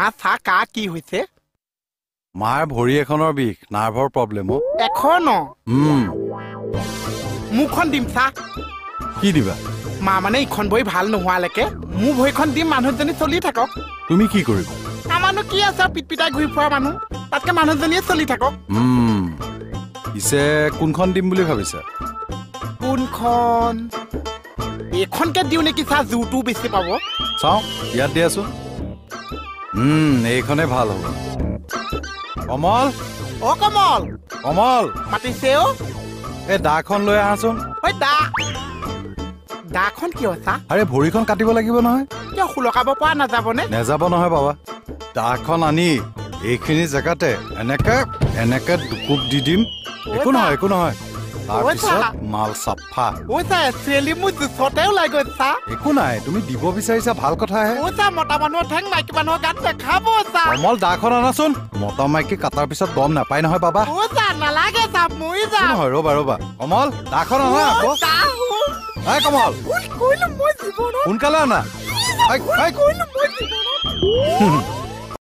আচ্ছা, কা কি হৈছে? মাৰ ভৰি এখনৰ বিষ, নাৰ্ভৰ প্ৰব্লেম। এখন? মোৰখন দিম চা। কি দিবা? মা মানে ইখন ভৰি ভাল নোহোৱালৈকে মোৰ ভৰিখন দিম, মানুহজনী চলি থাকক। তুমি কি কৰিবা? আমাৰনো কি আছে, পিটপিটাই ঘূৰি ফুৰা মানুহ, তাতকে মানুহজনীয়ে চলি থাকক। পিছে কোনখন দিম বুলি ভাবিছা? কোনখন? এইখনকে দিওঁ নেকি চা, জোৰটোও বেছি পাব। চাওঁ, ইয়াত দিয়াচোন। এইখনে ভাল হ'ব। কমল, অ কমল, কমল মাতিছে অ। এই দাখন লৈ আহাচোন। ঐ দা, দাখন কিয় চা? আৰে ভৰিখন কাটিব লাগিব নহয়। কিয়, সুলকাব পৰা নাযাবনে? নেযাব নহয় বাবা। দাখন আনি এইখিনি জেগাতে এনেকে এনেকে দুকোপ দি দিম, একো নহয়, একো নহয়। তাৰপিছত মাল চাফা। ঐ চা, একচুৱেলি মোৰ জোচতে ওলাই গৈ চা। একো নাই, তুমি দিব বিচাৰিছা, ভাল কথাহে। ঐ চা, মতা মানুহৰ ঠেং মাইকী মানুহৰ গাত দেখাব চা। কমল, দাখন আনাচোন। মতা মাইকী কাটাৰ পিছত গম নাপায় নহয় বাবা। ঐ চা, নালাগে চা, মৰি যাম। নহয়, ৰ'বা ৰ'বা। কমল, দাখন আনা আকৌ। এই কমল, সোনকালে আনা।